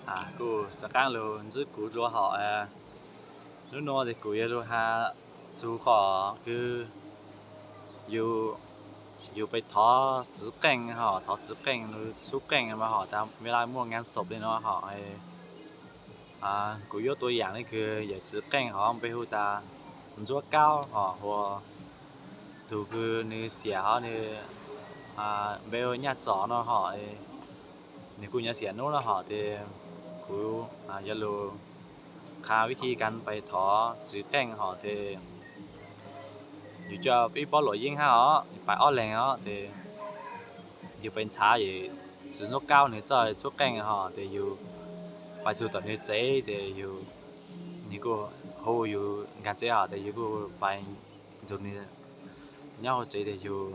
Kuv xav qaab lug ntsib kuv dlua hom, lub nuav tes kuv yuav lug has txug qhov kws yus, yus pes thov txwv qeej hom, thov txwv qeej lug txhub qeej mas hom tas me laj muaj ngaan xom le nuav hom. Kuv yuav tua yaam le kws yawm txwv qeej hov npe hu tas Ntsuab Kaub hom, hu tug kws nwg xiam hov nwg npe hu Nyaj Txom no hom, nwg kuj nyob xiam nub no hom tes kuv yuav lug qha vib thib kas pais thov txwv qeej hom tes yus coj ib pob luam yeeb hab os, pais ob leeg os tes yus pais ntxhav es txwv Ntsuab Kaub nwg txawj txhub qeej hom tes yus pais txug tom nwg tsev tes yus, nwg kuj hu yus nkaag tsev hom tes yus kuj pais ntug nwg nyob huv tsev tes yus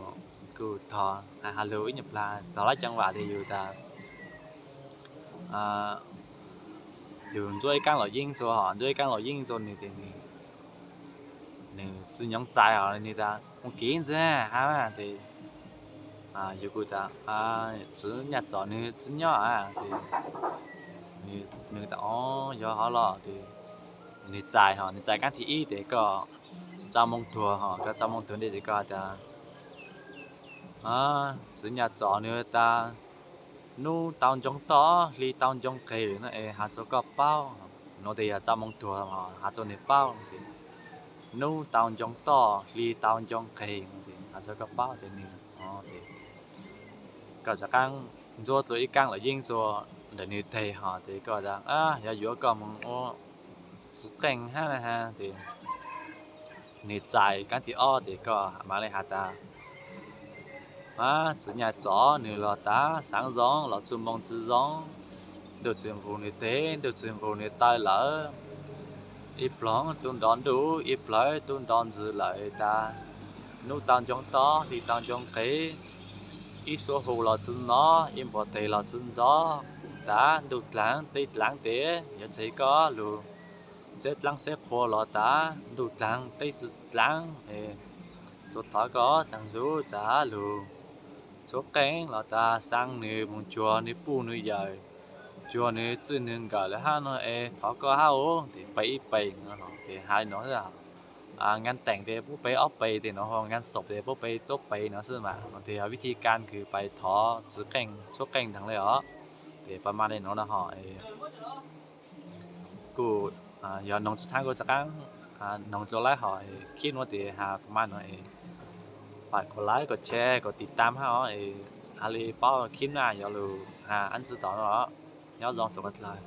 kuj tog has lug ib nyuag plaag tog lab caa vaam tes yus tas yus ntxuab ib kaab luam yeeb rua hom, ntxuab ib kaab luam yeeb rua nwg tes nwg tsi nyoov txais hom nwg tas ua kev ntxiv hab tes yus kuj tas txwv Nyaj Txom nwg tsi nyob tes nwg tas o, yog hov los tes nwg txais hom, nwg txais kaab thib ib tes koj txaj moo tuag hom, koj txaj moo tuag ntej tes koj tas txwv Nyaj Txom nwg tas nub tau ncoo toj, hli tau ncoo qig no es has rua koj paub. Nuav tes yog txaj moo tuag has rua nwg paub tes nub tau ncoo toj, hli tau ncoo qig no tes has rua koj paub tes nwg tes koj rov qaab ntxuab dlua ib kaab luam yeeb rua ntawm nwg teg hom tes koj tas yog yuav koj moog ua txwv qeej hab na has tes nwg txais kaab thib ob tes koj mam le has tas txwv Nyaj Txom nwg los tas xaav zoo los txuj moo tsi zoo, ntuj tsi nqug nwg teg, ntuj tsi nqug nwg taw lawm. Ib plawg tub nto ntuj, ib plawg tub nto ntsis lawm tas nub tau ncoo toj, hli tau ncoo qig, ib suab hu los tsi nov, ib npuas teg los tsi ntxov, tas ntuj dlaag teb dlaag tes yuav tseg koj lug, xeb dlaab xeb qhua los tas ntuj dlaag teb tsi dlaag, tsuas thov koj dlaag zug tas lug txhub qeej los tas xaa nwg moog cuag nwg puj nwg yawm, cuag nwg txwj nwg nkawm lawm hab no es thov koj hab os tes peb ib peb no tes has le nuav xwb. Ngaan teem tes puab peb ob peb tes nuav, ngaan xom tes puab peb tuab peb no xwb mas no tes yog vib thib kas kws peb thov txwv qeej txhub qeej taag le os. Tes peb mas le nuav no hom kuj yog noog tsi thaab kuj rov qaab noog dlua laib hom, khib nuav tes has peb mas no es pab kov laib kov share kov tiv tam hab os, has le paub khib na yuav lug has ab ntsis tom no os. Nyob zoo xav koj dlawg.